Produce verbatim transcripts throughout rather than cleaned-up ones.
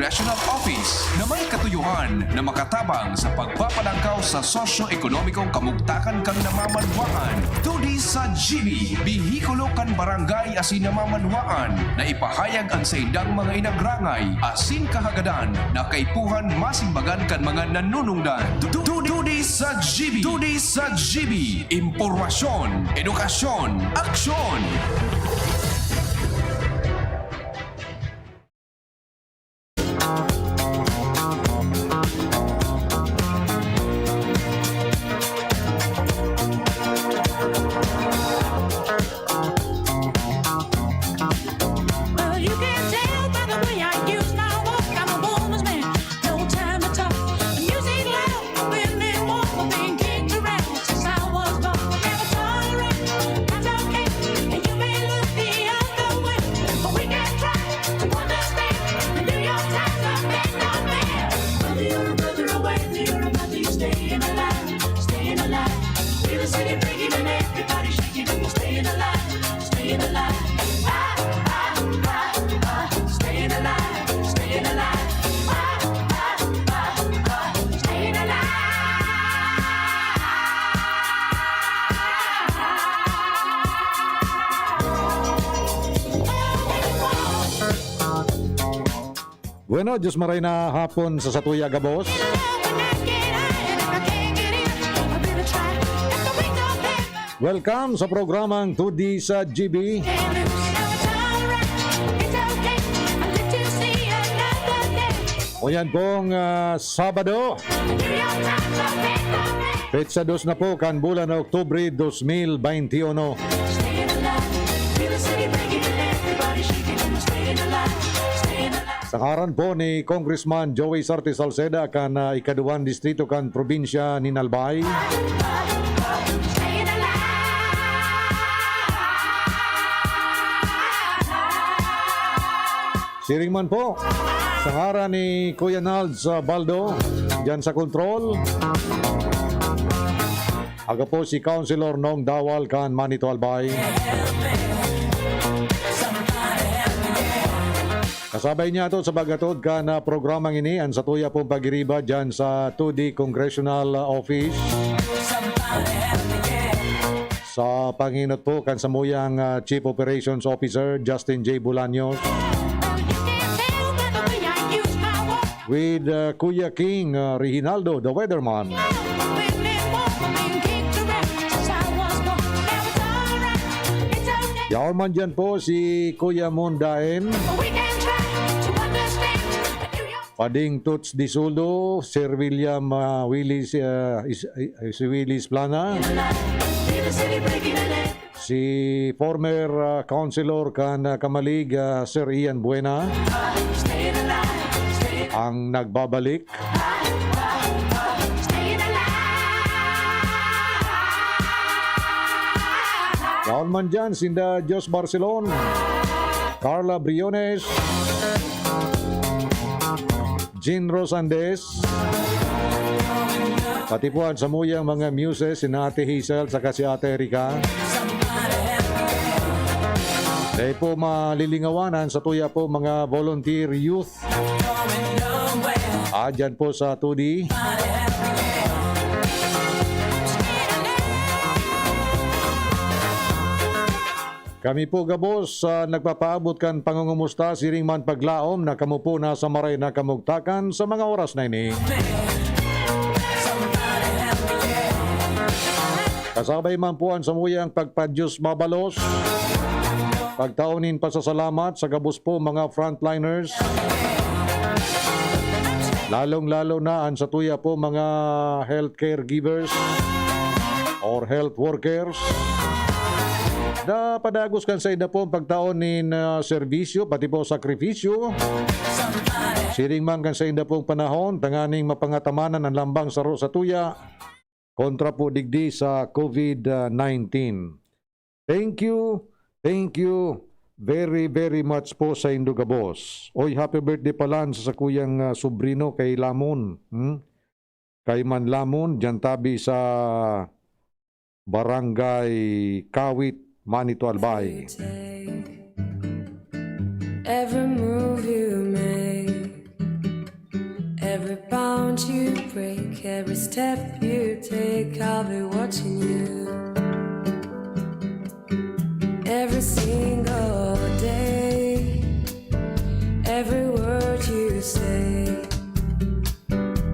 National Office na may katuyuhan na makatabang sa pagpapalangkaw sa sosyo-ekonomikong kamugtakan kan namamanwaan. Tudi sa G B, bihikulo kan barangay asin namamanwaan na ipahayag an saindang mga inagrangay asin kahagadan na kaipuhan masimbagan kan mga nanunungdan. Tu-, tu-, Tudi sa G B, Tudi sa G B, impormasyon, edukasyon, aksyon. Well, you can tell by the way I use my walk. I'm a woman's man, no time to talk. The music loud, women walk, but being kicked around since I was born. Never tolerate, that's okay. And you may look the other way, but we can try to understand. The New York Times are big on man. Whether you're a brother or whether you're a mother, you're staying alive, staying alive. Feel the city breaking and everybody shaking, and you're staying alive, staying alive. Ah, ah, ah, ah, staying alive, staying alive. Ah, ah, ah, ah, staying alive. Bueno, Diyos maray na hapon sa satuya gabos. Welcome sa programang Tudi sa G B. O yan pong, ah, Sabado. Petsa dos na po kan bulan na Oktubre dos mil baynti uno. Sa ngaran po ni Congressman Joey Sarte Salceda kan, ah, ikaduwang distrito kan probinsya nin Albay. Siring man po, sa ngaran ni Kuya Nalds, ah, Baldo, dyan sa kontrol. Ako po si Councilor Nong Dawal kan Manito Albay. Kasabay niya to sa paghatod kan, ah, programang ini, ang satuya pong pagiriba dyan sa two D Congressional, ah, Office. Sa panginot po kan samuyang, ah, Chief Operations Officer, Justin J Bolaños. With, ah, Kuya King, ah, Reginaldo, the weatherman. Yaon man dyan po si Kuya Mon Daen. Pading Toots Disuldo, Sir William, ah, Willis, ah, is, is Willis Plana. Si former, ah, councilor kan, ah, Camalig, ah, Sir Ian Buena. Ang nagbabalik. Yaon man dyan, sinda Jos Barcelon, Carla Briones, Jean Rosandes, pati po an samuyang mga muses, si Ate Hazel saka si Ate Erica. Dai po malilingawan an satuya po mga volunteer youth. Ah, dyan po sa two D. Kami po gabos, ah, nagpapaabot kan pangungumusta, siring man paglaom na kamo po nasa maray na kamugtakan sa mga oras na ini. Kasabay man po an samuyang pagpadiyos mabalos, pagtao nin pasasalamat sa gabos po mga frontliners, lalong-lalo na an satuya po mga healthcare givers or health workers. Na padagos kan sainda pong pagtao nin, ah, serbisyo, pati po sakripisyo. Siring man kan sainda pong panahon, tanganing mapangatamanan an lambang saro satuya kontra po digdi sa COVID nineteen. Thank you, thank you very, very much po saindo gabos. Oy, happy birthday palan sa sakuyang, ah, sobrino kay Lamon. Hmm? Kay Manlamon, diyan tabi sa Barangay Kawit, Manito Albay. Every move you make, Every step you take, I'll be watching you. Every single day, every word you say.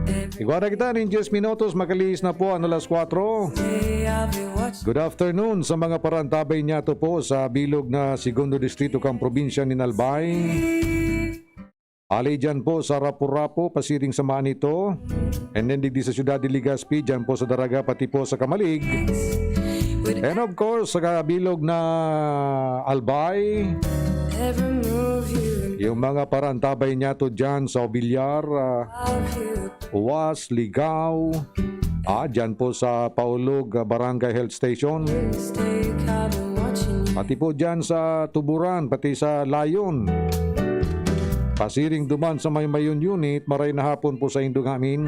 Every Igwa na kita nin diyes minutos, makalihis na po an alas kwatro. Day I'll be watching. Good afternoon sa mga parantabay niyato po sa bilog na Segundo Distrito kan probinsya nin Albay. Ali dyan po sa Rapu-Rapu, pasiring sa Manito. And then digdi sa Ciudad de Legazpi, dyan po sa Daraga, pati po sa Camalig. And of course, sa kabilog na Albay, yung mga parantabay niyato dyan sa Obillar, ah, Uwas, Ligao, ah, dyan po sa Paulog, ah, Barangay Health Station. Pati po dyan sa Tuburan, pati sa Layon. Pasiring duman sa may Mayon Unit, maray na hapon po sa indong amin.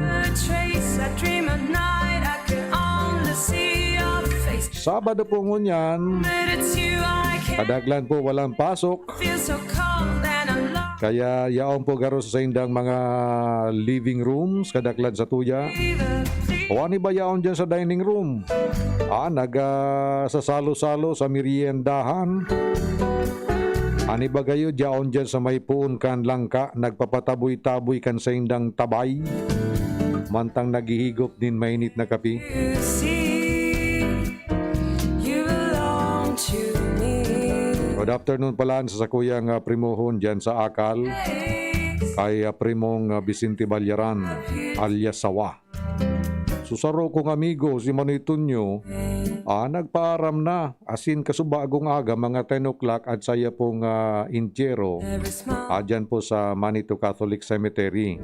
Sabado po ngunyan, kadaglan po walang pasok. Kaya yaon po garo sa saindang mga living rooms, kadaklan sa tuya. O ano ba yaon dyan sa dining room? Ah, nag, ah, sasalo-salo sa meriendahan. Ano ba kayo yaon dyan sa may puon kan langka, nagpapataboy-taboy kan saindang tabay? Mantang naghihigop nin mainit na kape. You belong to me. Good afternoon pala sa sakuyang, ah, primohon dyan sa Akal, kay, ah, primong, ah, Vicente Ballaran, alias Sawa. So, saro kong amigo, si Manoy Tonyo, ah, nagpaaram na, asin kasubagong aga, mga ten o'clock, at saya pong, ah, entierro, ah, dyan po sa Manito Catholic Cemetery.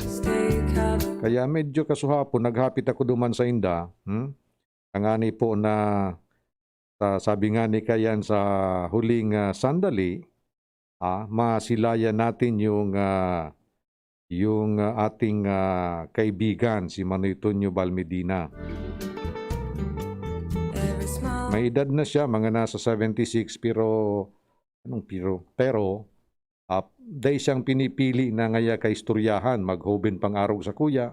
Kaya medyo kasuhapon, naghapit ako duman sa inda, hmm? Tangani po na, sa, sabi nga ni Kayan sa huling, ah, sandali, ah, masilayan natin yung, ah, yung, ah, ating, ah, kaibigan, si Manoy Tonyo Balmedina. May edad na siya, mga nasa seventy-six, pero, anong pero? Pero, ah, dai siyang pinipili na ngaya kaistoryahan, maghoben pang arog sa kuya.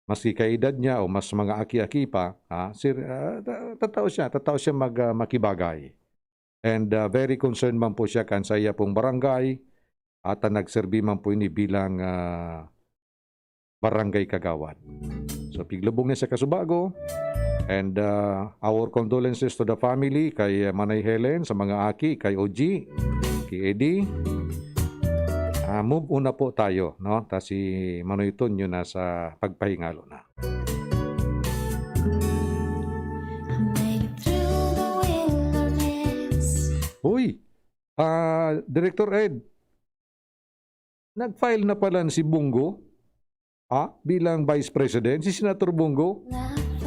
Maski kaedad niya o mas mga aki-aki pa, ah, sir, ah, ta-, tatao siya, tatao siya mag, ah, makibagay. And, ah, very concerned man po siya kan saiya pong barangay at, ah, nagserbi man po ini bilang, ah, barangay kagawad. So, piglubong niya sa kasubago. And, ah, our condolences to the family, kay, ah, Manay Helen, sa mga aki, kay Oji, kay Eddie. Ah, move on na po tayo, no? Ta si Manoy Tonyo nasa pagpahingalo na. I made it through the wilderness. Uy! Ah, Director Ed, nag-file na pala si Bong Go, ah, bilang Vice President, si Senator Bong Go.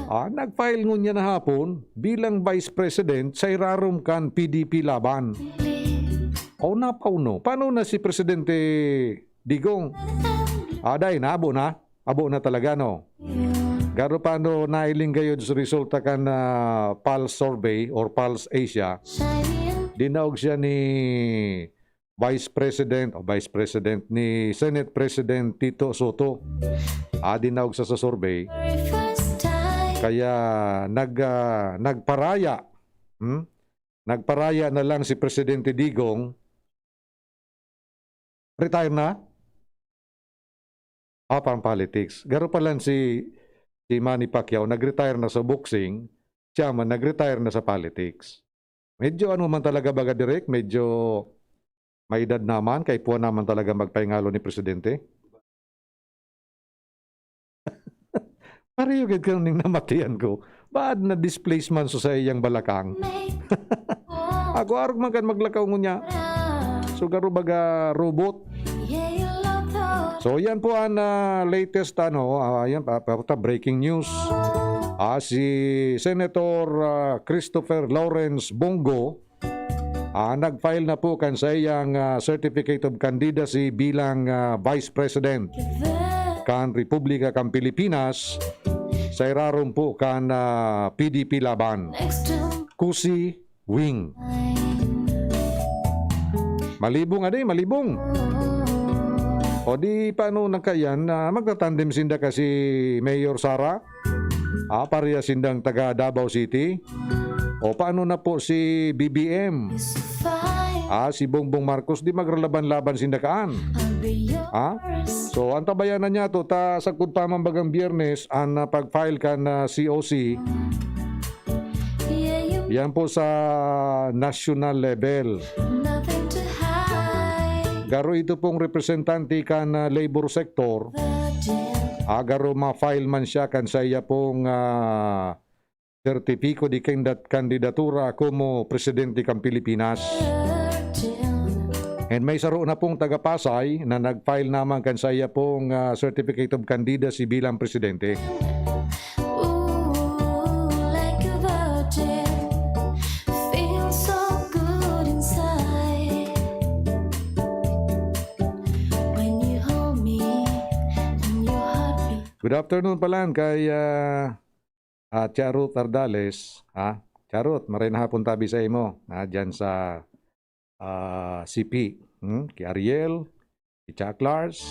Ah, nag-file ngunyan na hapon bilang Vice President sa irarom kan P D P Laban. O, napauno. Paano na si Presidente Digong? Ah, dai, naabo na. Abo na talaga, no? Garo pa, no, nailing gayod sa resulta kan, ah, Pulse Survey or Pulse Asia. Dinaog siya ni Vice President o Vice President ni Senate President Tito Sotto. Ah, dinaog sa, sa survey. Kaya nag, ah, nagparaya, hmm? Nagparaya na lang si Presidente Digong. Retire na? Ah, pang politics. Garo pa lang si, si Manny Pacquiao, nag-retire na sa boxing, siya man, nag-retire na sa politics. Medyo ano man talaga baga, Direk, medyo may edad naman, kaipuhan naman talaga magpahingalo ni Presidente. Pareho gid kan ning namatian ko. Baad na-displace man sa saiyang balakang. Ako arog man kan maglakaw ngunyan. So, garo baga robot. So, yan po ang, ah, latest, ano, ah, yan, pa, pa, breaking news. Ah, si Senator, ah, Christopher Lawrence Bong Go, ah, nag-file na po kan saiyang, ah, Certificate of Candidacy bilang, ah, Vice President kan Republika kan Pilipinas sa irarom po kan, ah, P D P Laban. Kusi Wing. Malibong, adi, malibong. O di, paano na kayan? Ah, magtatandem sinda kasi Mayor Sara? Ah, pareha sindang taga Davao City? O paano na po si B B M? Ah, si Bongbong Marcos, di magralaban-laban sinda kaan? Ah? So, antabayan na niya to, ta sagkod pa man bagang Biyernes, an, ah, pag-file kan, ah, C O C. Yan po sa national level. Garo ito pong representante kan, ah, labor sector. Ah, garo ma-file man siya kan saiya pong, ah, sertipiko di kandidat-, kandidatura komo presidente kan Pilipinas. And may saro na pong taga Pasay na nag-file naman kan saiya pong, ah, certificate of candidacy bilang presidente. Ooh, like a virgin, feel so good inside. When you hold me and your heart beat. Good afternoon pala kay, ah, ah, Tia Ruth Ardales, ha? Tia Ruth, maray na hapon tabi sa imo, ha? Diyan sa, ah, C P, hmm? Ki Ariel, ki Tia Clars,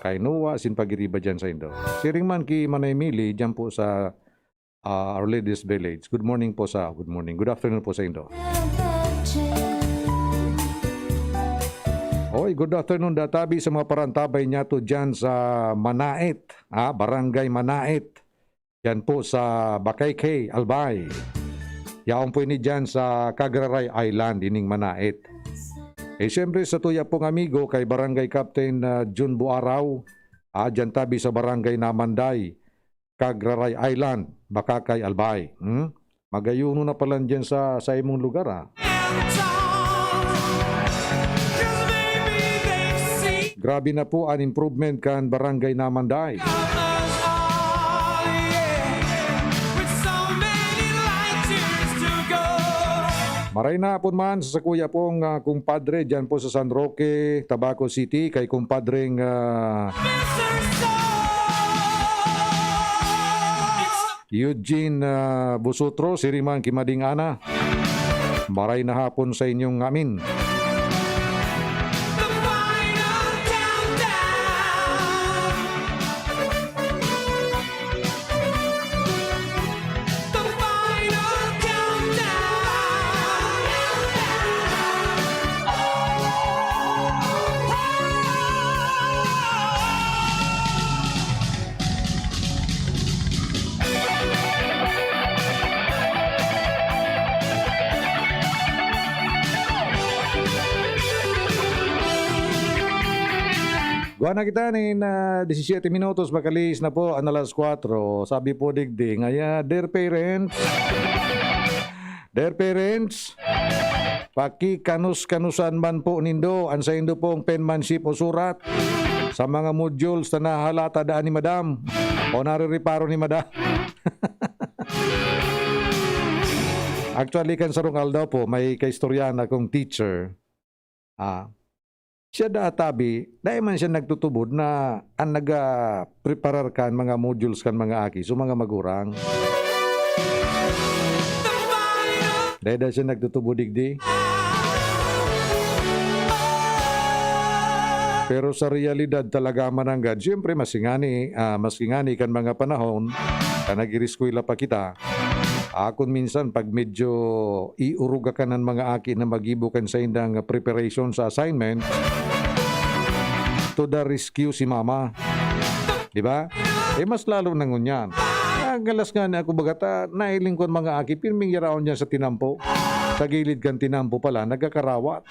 kay Noah, asin pag-iriba diyan saindo. Siring man ki Manay Mili, diyan po sa, ah, Our Lady's Village. Good morning po sa, good morning, good afternoon po saindo. Oy, good afternoon, da tabi sa mga parantabay niyato diyan sa Manait, ha? Barangay Manait. Yan po sa Bacaike, Albay. Yaon po ini diyan sa Cagraray Island, ining Manait. Eh, siyempre, sa tuya pong amigo kay Barangay Captain, ah, Jun Buaraw, ah, diyan tabi sa Barangay Namanday, Cagraray Island, Bacaike, Albay. Hmm? Magayuno na pala diyan sa, sa imong lugar, ah. Grabe na po an improvement kan Barangay Namanday. Maray na hapon man sa sakuya pong, ah, kumpadre dyan po sa San Roque, Tabaco City, kay kumpadreng, ah, Eugene, ah, Busutro, siring man ki Mading Ana. Maray na hapon sa inyong ngamin. Gawa na kita nin, ah, disisiete minutos, makalihis na po an alas kwatro. Sabi po digdi, ngaya, dear parents, dear parents, pakikanus-kanusan man po nindo an saindo pong penmanship o surat sa mga modules na nahalata daan ni Madam o narireparo ni Madam. Actually, kan sarong aldaw po, may kaistoryahan akong teacher. Ah, siya daa tabi, dai man siya nagtutubod na an naga-preparar kan mga modules kan mga aki, so mga magurang. Dai daa siya nagtutubod digdi. Pero sa realidad talaga mananggad, siyempre, mas ingani, ah, mas ingani kan mga panahon na nag-iriskwela pa kita, akon minsan, pag medyo iuruga ka ng mga aki na magibo kan saindang preparation sa assignment, to the rescue si mama. Di ba? Eh, mas lalo na ngunyan. Ang galas nga ni ako baga ta, nahiling ko ang mga aki, pirming yaraon dyan sa tinampo. Sa gilid kan tinampo pala, nagkakarawat.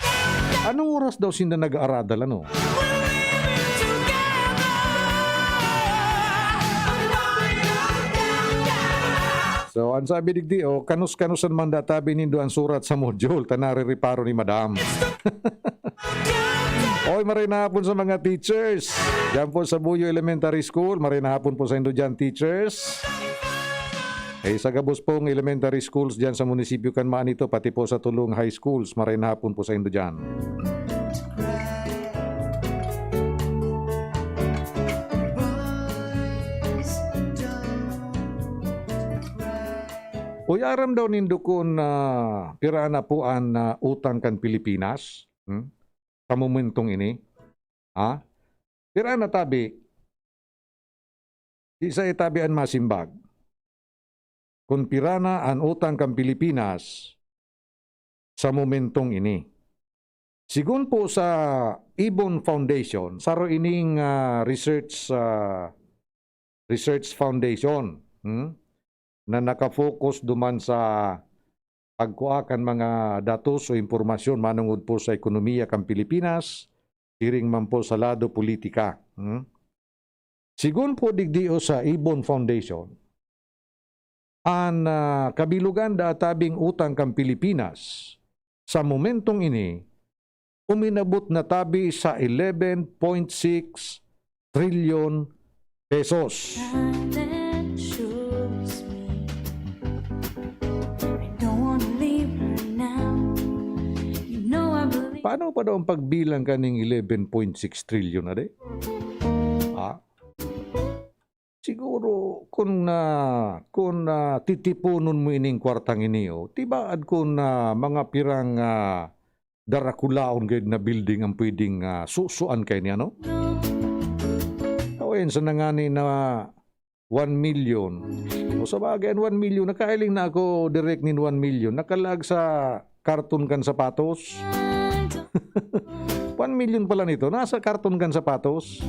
Anong oras daw sinda nag-aaradal, ano? So, ang sabi digdi, oh, kanus-kanusan man da tabi nindo ang surat sa module, ta narireparo ni Madam. Oy, maray na hapon sa mga teachers. Diyan po sa Buyo Elementary School, maray na hapon po sa indo diyan, teachers. Eh, sa gabos pong elementary schools diyan sa munisipyo kan Manito, pati po sa tulong high schools, maray na hapon po sa indo diyan. Uy, aram daw nindo kun, ah, pira na po an, ah, utang kan Pilipinas? Hmm? Sa momentong ini? Ha? Pira na tabi? Di sa itabi an masimbag. Kun pira na an utang kan Pilipinas sa momentong ini. Sigon po sa Ibon Foundation, saro ining, ah, research, ah, research foundation, hmm, na naka-focus duman sa pagkua kan mga datos o impormasyon manongod po sa ekonomiya kan Pilipinas, siring man po sa lado politika, hmm. Sigon po digdi o sa Ibon Foundation, an, ah, kabilugan da tabing utang kan Pilipinas sa momentong ini uminabot na tabi sa eleven point six trilyon pesos. Paano pa daw ang pagbilang kaning eleven point six trilyon, ade? Ah? Siguro kun, ah, kun, ah, titiponon mo ining kwartang ini, oh, tibaad kun, ah, mga pirang, ah, darakulaon gayud na building ang pwedeng, ah, susuan kaini, ano? Awen, sana ngani na one million. O, sa bagay, an one million, nakailing na ako direk nin one million. Nakalaag sa karton kan sapatos. One million pala nito, nasa karton kan sapatos.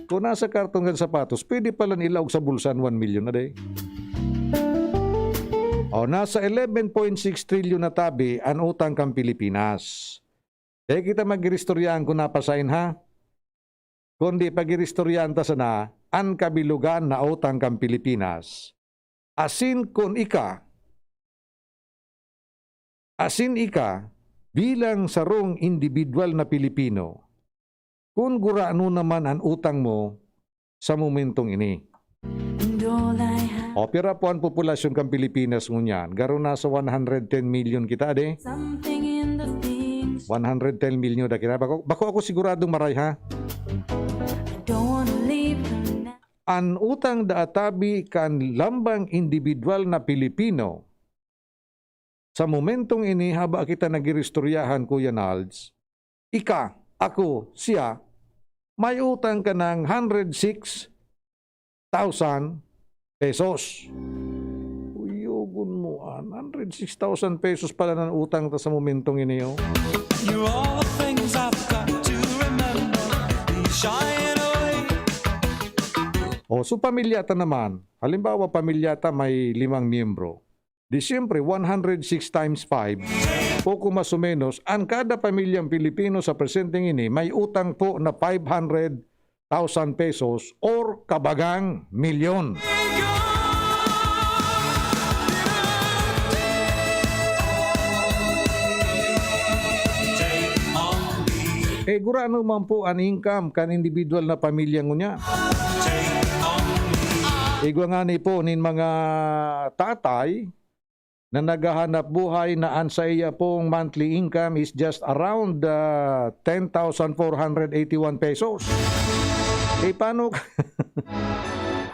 Kung nasa karton kan sapatos, pwede pala ilaog sa bulsa an one million na, day. O, nasa eleven point six trilyon na tabi an utang kan Pilipinas. Dai kita mag-iristoryahan kun napasain, ha? Kundi pag-iristoryahan ta sana an kabilugan na utang kan Pilipinas. Asin kun ika, asin ika, bilang sarong indibidwal na Pilipino, kun gurano naman an utang mo sa momentong ini. O, pira po an populasyon kan Pilipinas ngunyan? Garo nasa one hundred ten million kita, de? One hundred ten million da kita. Bako, bako ako siguradong maray, ha? An utang da tabi kan lambang indibidwal na Pilipino. Sa momentong ini, haba kita nag-iristoryahan, Kuya Nalds, ika, ako, siya, may utang ka ng hundred six thousand pesos. Kuyogon mo, an hundred six thousand pesos pala na utang ta sa momentong ini, oh. You are the things I've got to remember. Be shying away. O, so pamilya ta naman. Halimbawa, pamilya ta may limang miyembro. Di siyempre, one hundred six times five, o kung mas o menos, ang kada pamilyang Pilipino sa presenteng ini may utang po na five hundred thousand pesos or kabagang milyon. Eh, gurano man po an income kan individual na pamilya ngunyan? Igwa ngani po nin mga tatay na naghahanap buhay na an saiya pong monthly income is just around, ah, ten thousand four hundred eighty-one pesos. Eh, paano ka,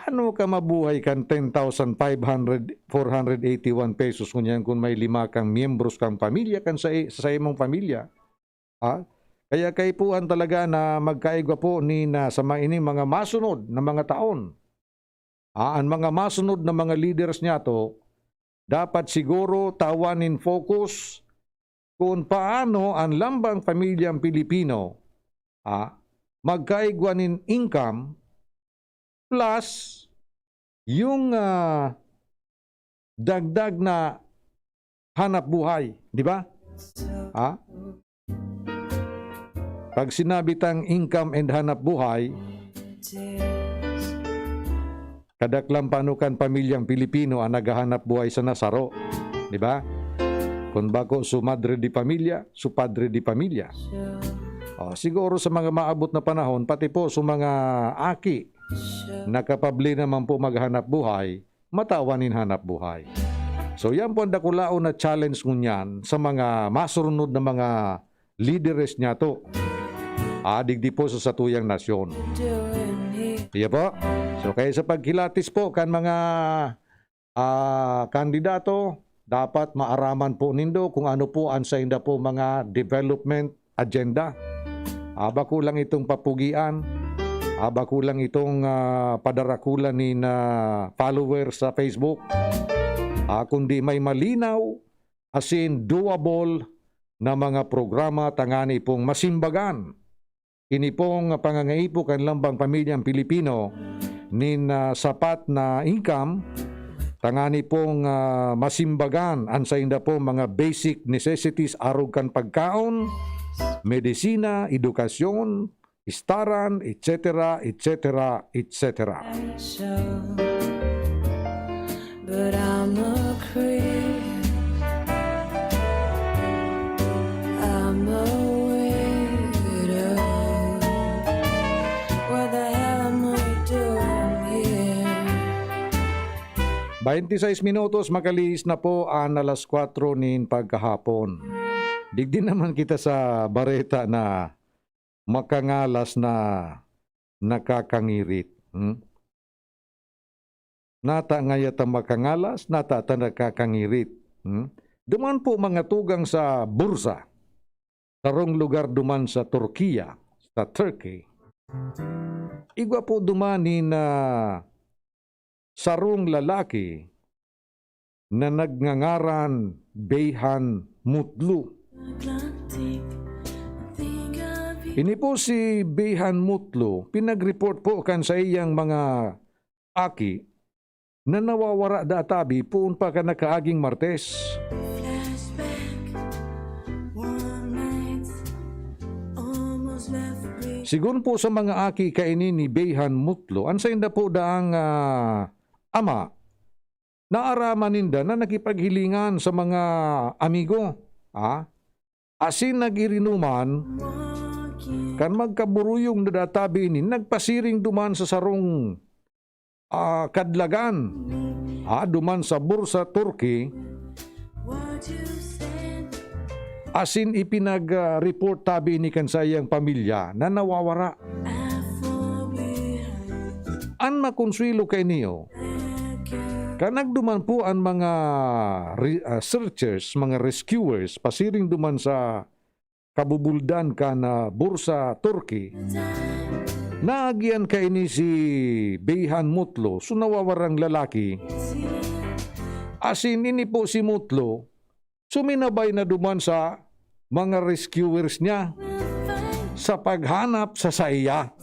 paano ka mabuhay kan ten thousand five hundred, four hundred eighty-one pesos ngunyan kun may lima kang miyembros kang pamilya, kan sa, sa imong pamilya? Ha? Kaya kaipuhan talaga na magkaigwa po ni na sa mga, ining mga masunod na mga taon. Ah, an mga masunod na mga leaders niyato, dapat siguro tawan nin focus kun paano an lambang pamilyang Pilipino, ah, magkaigwa nin income plus yung, ah, dagdag na hanap buhay, di ba? Ha? Pag sinabi tang income and hanap buhay, kadaklan pa ano kan pamilyang Pilipino ang naghahanap buhay sa nasaro, di ba? Kung bako su madre de pamilya, su padre de pamilya. O, siguro sa mga maabot na panahon, pati po sa mga aki, nakapabli naman po maghanap buhay, matawan nin hanap buhay. So, yan po ang dakulaon na challenge ngunyan sa mga masurunod na mga lideres niyato. Ah, digdi po sa satuyang nasyon. Iya po. So, kaya sa pagkilatis po kan mga, ah, kandidato, dapat maaraman po nindo kung ano po ang sainda po mga development agenda. Aba ko lang itong papugian, aba ko lang itong, ah, padarakulan nin, ah, followers sa Facebook. Ah, kundi may malinaw asin doable na mga programa tangani pong masimbagan. Ini pong pangangaipo kan lambang pamilyang Pilipino nin, ah, sapat na income, tangani pong, ah, masimbagan an sainda pong mga basic necessities arog kan pagkaon, medisina, edukasyon, istaran, et cetera, et cetera, et cetera. But I'm a creep. I'm a weirdo. What the hell am I doing here? Bainti sais minutos, makalihis na po an alas kwatro nin pagkahapon. Digdi naman kita sa bareta na makangalas na nakakangirit. Hmm? Nata ngaya ta makangalas, nata ta nakakangirit. Hmm? Duman po mga tugang sa bursa, sarong lugar duman sa Turkiya, sa Turkey. Igwa po duman nin, ah, sarong lalaki na nagngangaran Beyhan Mutlu. Ini po si Beyhan Mutlu, pinag-report po kan saiyang mga aki na nawawara daa tabi poon pa kan nakaaging Martes. Sigon po sa mga aki kaini ni Beyhan Mutlu, an sainda po daang, ah, ama, naaraman ninda na nakipaghilingan sa mga amigo, ah, asin nag-irinuman kan magkaburuyong na daa tabi ini, nagpasiring duman sa sarong, ah, kadlagan, ah, duman sa Bursa, Turkey, asin ipinag, ah, report tabi ini kan saiyang pamilya na nawawara. An makonsuwelo kaini, oh, kan nagduman po an mga re-, ah, searchers, mga rescuers, pasiring duman sa kabubuldan kan, ah, Bursa, Turkey, naagian kaini si Beyhan Mutlu, so nawawarang lalaki. Asin ini po si Mutlu, suminabay na duman sa mga rescuers niya sa paghanap sa saiya.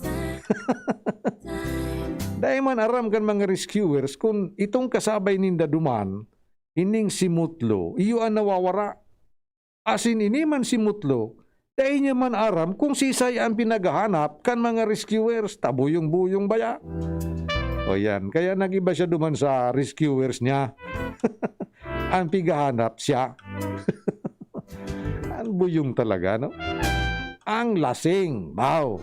Dai man aram kan mga rescuers kun itong kasabay ninda duman, ining si Mutlu, iyo an nawawara. Asin ini man si Mutlu, dai niya man aram kun sisay an pinaghahanap kan mga rescuers, ta buyong-buyong baya. O yan, kaya nag-iba siya duman sa rescuers niya. An pighahanap siya. An buyong talaga, no? Ang lasing, baw.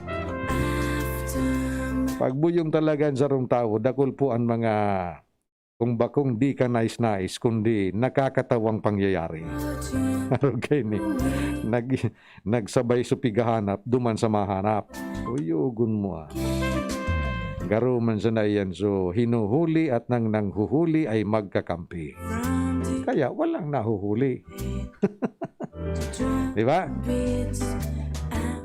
Pagbuyong talaga an sarong tawo, dakul po an mga kung bakong di ka nais-nais, kundi nakakatawang pangyayari. Arog kaini, nag-, nagsabay so pighahanap duman sa mahanap. Uyogon mo, ah. Garo man sana iyan, so hinuhuli at nang nanghuhuli ay magkakampi. Kaya walang nahuhuli. Di ba?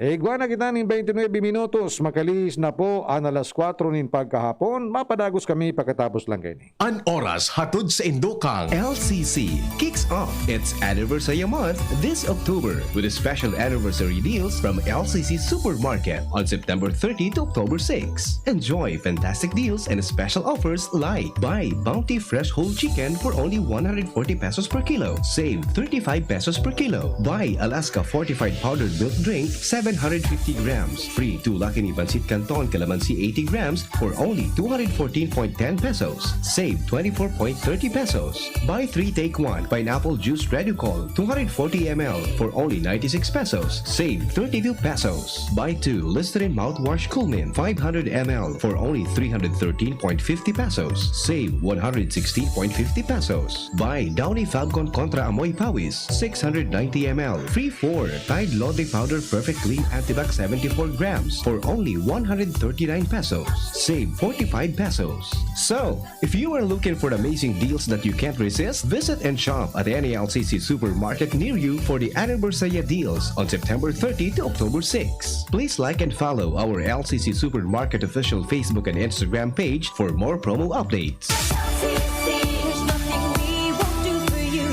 Igwa na kita nin twenty-nine minutos. Makalihis na po an alas kwatro nin pagkahapon. Mapadagos kami pakatapos lang kaini. An oras hatod sa indo kan L C C kicks off its anniversary month this October with special anniversary deals from L C C Supermarket on September thirty to October six. Enjoy fantastic deals and special offers like buy Bounty Fresh Whole Chicken for only one hundred forty pesos per kilo, save thirty-five pesos per kilo. Buy Alaska Fortified Powdered Milk Drink, seven hundred fifty grams, free two Lucky Me Pancit Canton Calamansi eighty grams for only two hundred fourteen point ten pesos, save twenty-four point thirty pesos. Buy three, take one Pineapple Juice Reducol, two hundred forty M L for only ninety-six pesos, save thirty-two pesos. Buy two Listerine Mouthwash Cool Mint, five hundred M L for only three hundred thirteen point fifty pesos, save one hundred sixteen point fifty pesos. Buy Downy Falcon Contra Amoy Pawis, six hundred ninety M L, free four Tide Laundry Powder Perfect Clean Antibac seventy-four grams for only one hundred thirty-nine pesos. Save forty-five pesos. So, if you are looking for amazing deals that you can't resist, visit and shop at any L C C supermarket near you for the Anniversary deals on September thirty to October six. Please like and follow our L C C Supermarket official Facebook and Instagram page for more promo updates. L C C, there's nothing we won't do for you.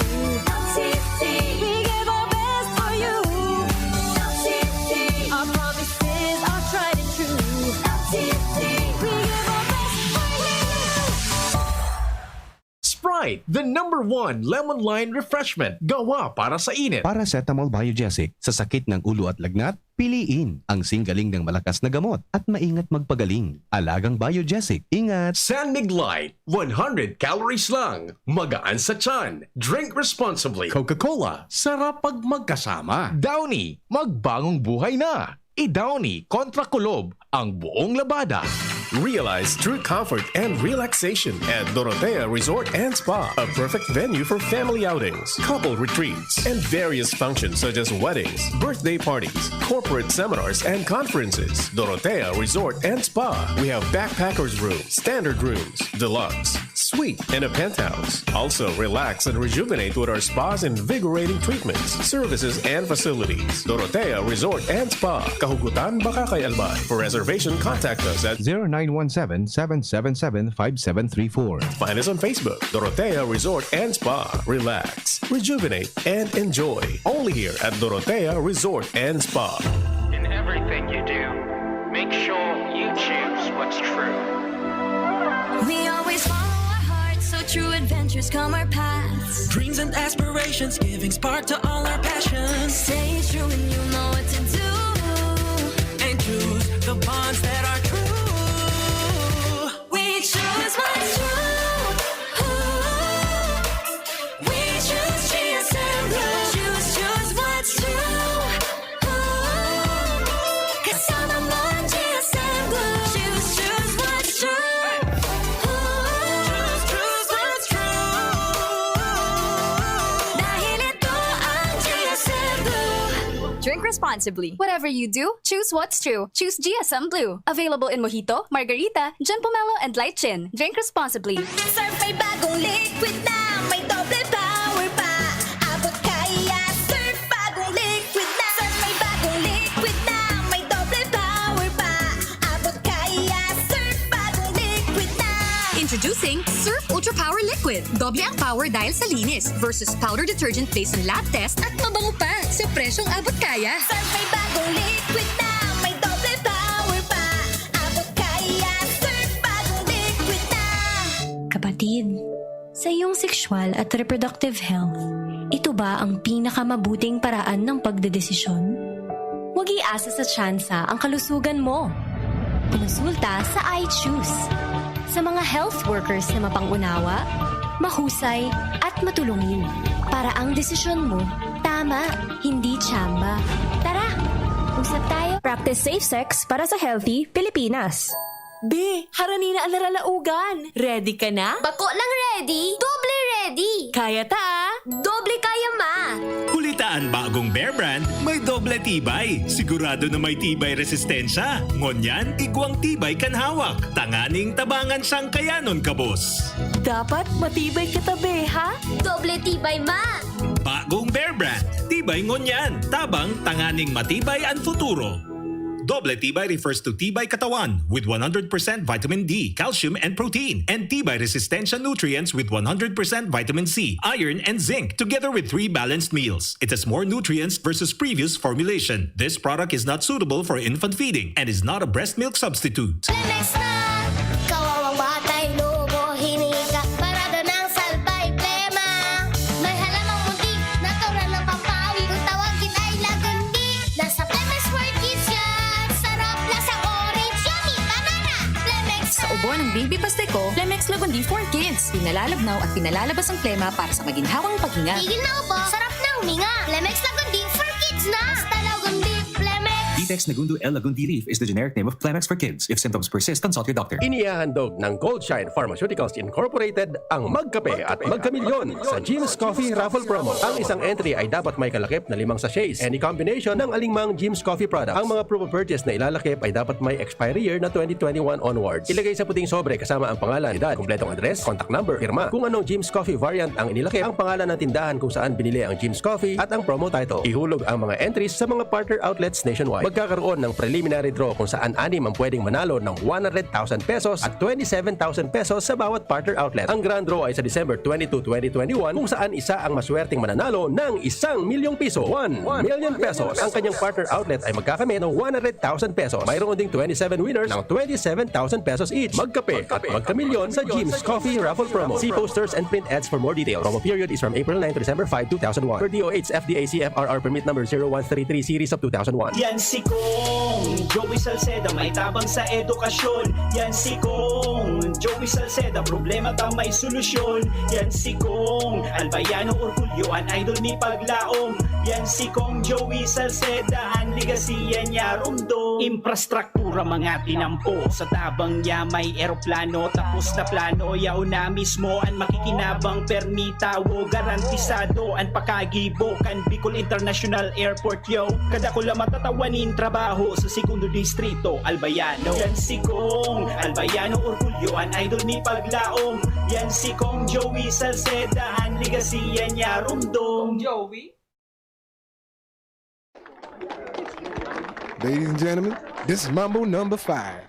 L C C, we give our best for you. L C C, our promises are tried and true. L C C, we give our best for you. Sprite, the number one lemon lime refreshment. Gawa para sa init. Paracetamol Biogesic, sa sakit ng ulo at lagnat, piliin ang singgaling ng malakas na gamot at maingat magpagaling. Alagang Biogesic, ingat! San Mig Light, one hundred calories lang. Magaan sa tiyan. Drink responsibly. Coca-Cola, sarap pag magkasama. Downy, magbagong buhay na. I-Downy kontra kulob ang buong labada. Realize true comfort and relaxation at Dorotea Resort and Spa, a perfect venue for family outings, couple retreats, and various functions such as weddings, birthday parties, corporate seminars, and conferences. Dorotea Resort and Spa. We have backpackers room, standard rooms, deluxe, suite, and a penthouse. Also, relax and rejuvenate with our spa's invigorating treatments, services, and facilities. Dorotea Resort and Spa, Kahugutan, Bacacay, Albay. For reservation, contact us at zero nine one seven, seven seven seven, five seven three four. Find us on Facebook, Dorotea Resort and Spa. Relax, rejuvenate, and enjoy. Only here at Dorotea Resort and Spa. In everything you do, make sure you choose what's true. We always follow our hearts, so true adventures come our paths. Dreams and aspirations giving spark to all our passions. Stay true and you know what to do. And choose the bonds that are true. We choose what's true. Ooh. We choose G S M Blue. Choose, choose what's true. Ooh. Kasama mo ang G S M Blue. Choose, choose what's true. Ooh. Choose, choose what's true. Dahil ito ang G S M Blue. Drink responsibly. Whatever you do, choose what's true. Choose G S M Blue. Available in Mojito, Margarita, John Pomelo, and Light Gin. Drink responsibly. Surf may bagong liquid na, may doble power pa. Abot kaya, Surf bagong liquid na. Surf may bagong liquid na, may doble power pa. Abot kaya, Surf bagong liquid na. Introducing Surf Ultra Power Liquid. Doble ang power dahil sa linis versus powder detergent based on lab test at mabango pa sa presyong abot kaya. Surf may bagong liquid na, may doble power pa. Abot kaya, Surf bagong liquid na. Kapatid, sa iyong sexual at reproductive health, ito ba ang pinakamabuting paraan ng pagdedesisyon? Huwag iasa sa tsansa ang kalusugan mo. Kumonsulta sa I Choose. Sa mga health workers na mapang-unawa, mahusay at matulungin, para ang desisyon mo tama, hindi tsamba. Tara, usap tayo. Practice safe sex para sa healthy Pilipinas. Be, harani na an naralaogan. Ready ka na? Bako lang ready, doble ready! Kaya ta, ah! Doble kaya, ma! Huli ta an bagong Bear Brand, may doble tibay. Sigurado na may tibay resistensya. Ngunyan, igwang tibay kan hawak. Tanganing tabangan siyang kayanon, kabos. Dapat matibay kita, be, ha? Doble tibay, ma! Bagong Bear Brand, tibay ngunyan. Tabang, tanganing matibay an futuro. Doble tibay refers to tibay katawan with one hundred percent vitamin D, calcium, and protein, and tibay resistensya nutrients with one hundred percent vitamin C, iron, and zinc, together with three balanced meals. It has more nutrients versus previous formulation. This product is not suitable for infant feeding and is not a breast milk substitute. Lemex na! Kawawang batay, lobo, hininga, parada ng salbay, plema. May halamang munti, natural na pampawi. Kung tawagin ay lagandi, nasa Lemex World Kids yan. Sarap, lasang orange, yummy, banana. Lemex Sa ubo ng baby pastiko, Lemex Lagundi for Kids. Pinalalabnaw at pinalalabas ang plema para sa maginhawang paghinga. Tigil na ubo, sarap na huminga. Lemex Lagundi for Kids na. Basta Lagundi, Lemex. Dito Nagundo L. Lagundi leaf is the generic name of Kleenex for kids. If symptoms persist, consult your doctor. Inihahandog ng Goldshine Pharmaceuticals Incorporated ang Magkape at Magkamilyon sa Jim's Coffee Raffle Promo. Ang isang entry ay dapat may kalakip na limang sachets. Any combination ng alingmang Jim's Coffee product. Ang mga promo purchase na ilalakip ay dapat may expiry year na twenty twenty-one onwards. Ilagay sa puting sobre kasama ang pangalan, edad, kumpletong address, contact number, pirma. Kung anong Jim's Coffee variant ang inilakip, ang pangalan ng tindahan kung saan binili ang Jim's Coffee at ang promo title. Ihulog ang mga entries sa mga partner outlets nationwide. Magkakaroon ng preliminary draw kung saan anim ang pwedeng manalo ng one hundred thousand pesos at twenty-seven thousand pesos sa bawat partner outlet. Ang grand draw ay sa December twenty-two, twenty twenty-one, kung saan isa ang maswerteng mananalo ng isang milyong piso, one million pesos. Ang kanyang partner outlet ay magkakamit ng one hundred thousand pesos. Mayroon ding twenty-seven winners ng twenty-seven thousand pesos each. Magkape at magkamilyon sa Jim's Coffee Raffle Promo. See posters and print ads for more details. Promo period is from April nine to December five, two thousand one. Per D O H F D A C F R R permit number zero one three three series of two thousand one. Yan si Kong Joey Salceda, may tabang sa edukasyon. Yan si Kong Joey Salceda, problema ba may solusyon? Yan si Kong Albayano, orgulyo an idol mi paglaom. Yan si Kong Joey Salceda, an legacy yan niya rumdom. Infrastruktura mga tinampo, sa tabang niya may eroplano, tapos na plano, yaon na mismo an makikinabang, permi tawo, garantisado an pakagibo kan Bicol International Airport, yo. Kadakula matatawa nin trabaho sa Segundo Distrito, Albayano. Yan si Kong Albayano, orgulyo an idol mi paglaom. Yan si Kong Joey Salceda, an legacy yan niya rumdom. Joey? Ladies and gentlemen, this is Mambo number five.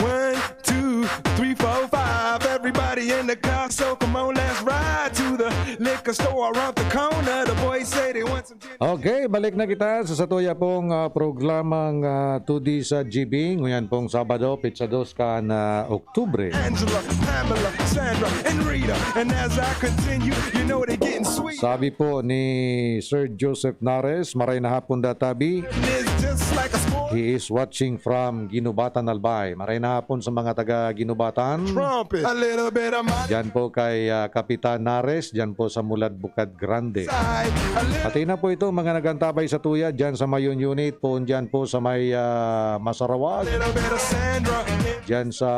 One, two, three, four, five. Everybody in the car, so come on, let's ride to the liquor store around the corner. The boys say they want some gin. Okay, balik na kita sa satuya pong ah, programang ah, two D sa G B. Ngayon pong Sabado, Petsa dos kan ah, Oktubre. Angela, Pamela, Sandra, and Rita. And as I continue, you know they getting sweet. Sabi po ni Sir Joseph Nares, maray na hapon databi. And it's just like a sport. He is watching from Ginubatan, Albay. Maray na hapon sa mga taga Ginubatan. Trumpet. A little bit of my Diyan po kay ah, Kapitan Nares, diyan po sa Mulad Bukad Grande. side. A little Pati na po ito, mga nagantabay sa tuya, diyan sa Mayon Unit, poon diyan po sa may ah, Masarawag. little bit of Sandra. Diyan sa,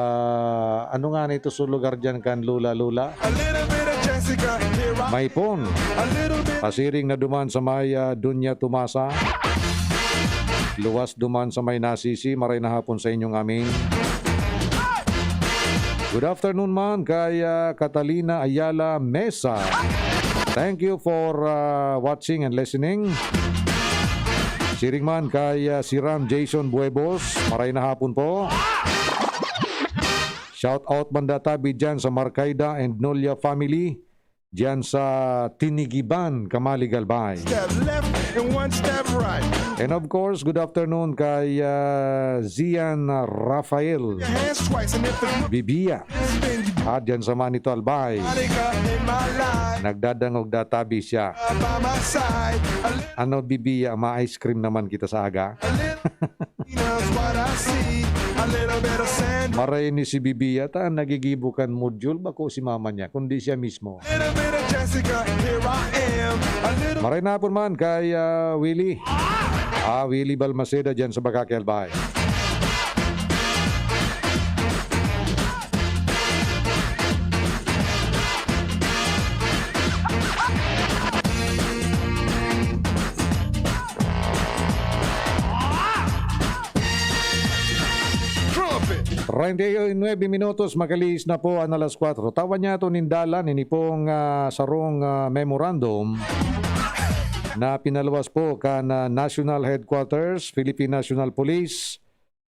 ano nga nito sa lugar diyan kan Lula Lula? A little bit of Jessica. Here I Maipon. A little bit. Pasiring na duman sa may ah, Dunya Tumasa. Luwas duman sa may Nasisi, maray na hapon sa inyong amin. Good afternoon man kay ah, Catalina Ayala Mesa. Thank you for ah, watching and listening. Siring man kay ah, Siram Jason Buebos, maray na hapon po. Shout out man databi dyan sa Marcaida and Nolia family, dyan sa Tinigiban, Camali, Albay. Step left and one step right. And of course, good afternoon kay ah, Zian Rafael Your hands twice and if it's Bibia. then you At dyan sa Manito, Albay. Monica in my life. Nagdadangog databi siya. By my side. A little Ano, Bibia, ma-ice cream naman kita sa aga? A little knows what I see. A little bit of Sandra. Maray ni si Bibia, ta nagigibo kan module, bako si mama niya, kundi siya mismo. Little bit of Jessica, here I am. A little Maray na hapon man kay ah, Willie. Ah, Willie Balmaceda dyan sa Bakake, Albay. Trumpet. Treinta y nueve minutos, makalihis na po ang alas kwatro. Tawan niya ito nindalan, ini pong ah, sarong ah, memorandum na pinaluwas po kan ah, National Headquarters, Philippine National Police,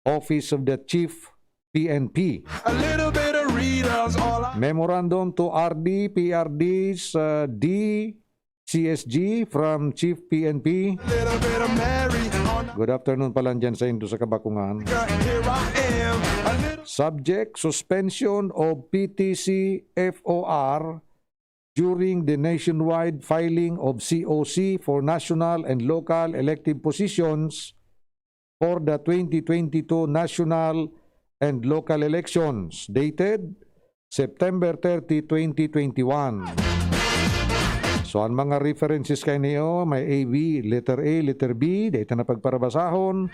Office of the Chief, P N P. A little bit of Rita's all I Memorandum to R D, P R Ds, uh, D, C S G from Chief P N P. little bit of Mary on Good afternoon pala dyan sa Indo sa Kabakungan. the here I am. A little Subject, suspension of P T C F O R during the nationwide filing of C O C for national and local elective positions for the twenty twenty-two national and local elections, dated September thirty, twenty twenty-one. So, ang mga references kaini, may A B, letter A, letter B, dai ta na pagparabasahon,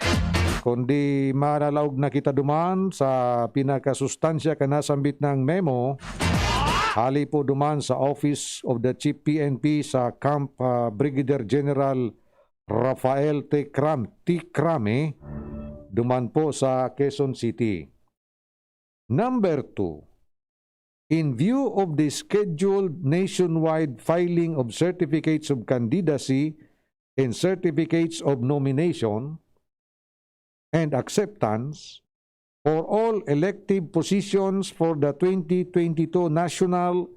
kundi manalaog na kita duman sa pinakasustansya kan nasambit na memo, hali po duman sa Office of the Chief P N P sa Camp, ah, Brigadier General Rafael T. Cram-, T. Crame, duman po sa Quezon City. Number two, in view of the scheduled nationwide filing of certificates of candidacy and certificates of nomination and acceptance for all elective positions for the twenty twenty-two national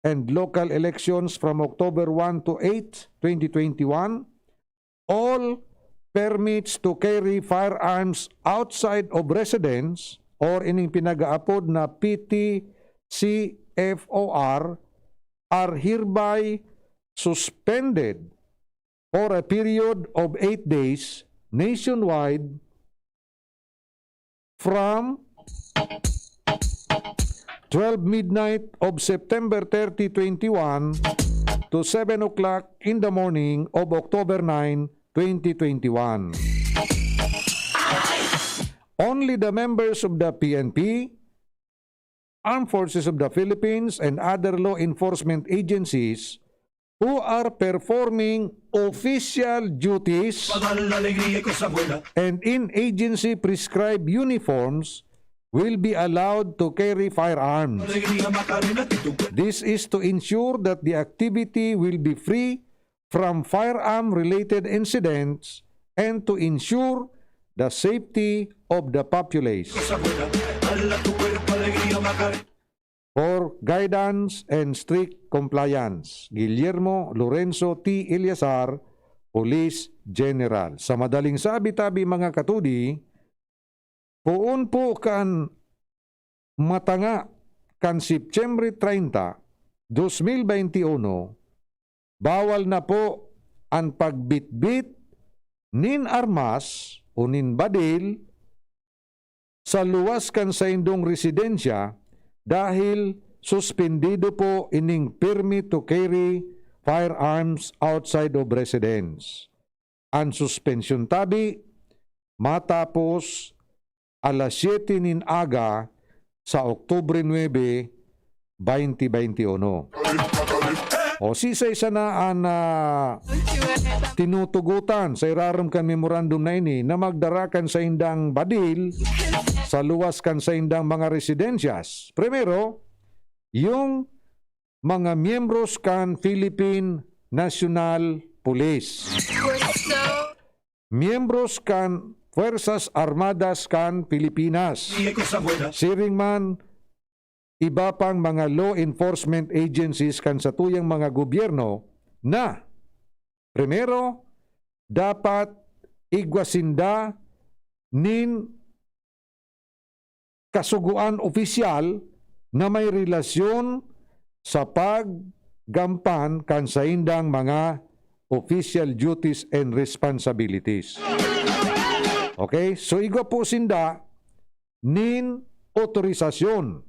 and local elections from October one to eight, twenty twenty-one, all permits to carry firearms outside of residence or ining pinag-aapod na P T C F O R are hereby suspended for a period of eight days nationwide from twelve midnight of September thirty, twenty-one to seven o'clock in the morning of October nine, twenty twenty-one. Only the members of the P N P, Armed Forces of the Philippines, and other law enforcement agencies who are performing official duties and in agency prescribed uniforms will be allowed to carry firearms. This is to ensure that the activity will be free from firearm-related incidents and to ensure the safety of the populace. For guidance and strict compliance, Guillermo Lorenzo T. Eleazar, Police General. Sa madaling sabi-tabi, mga katudi, poon po kan matanga kan Setyembre treinta, dos mil bente uno, bawal na po an pagbitbit nin armas o nin badil sa luwas kan saindong residensya dahil suspendido po ining permit to carry firearms outside of residence. An suspensyon tabi matapos alas siyete nin aga sa Oktubre nuebe, baynte baynte uno. O sisay sana an, ah, tinutugotan sa irarom kan memorandum na ini na magdara kan saindang badil sa luwas kan saindang mga residensyas? Primero, yung mga miyembros kan Philippine National Police. Miyembros kan Fuerzas Armadas kan Pilipinas. Siring man, iba pang mga law enforcement agencies kan satuyang mga gobyerno na, primero, dapat igwa sinda nin kasugoan opisyal na may relasyon sa paggampan kan saindang mga official duties and responsibilities. Okay? So, igwa po sinda nin otorisasyon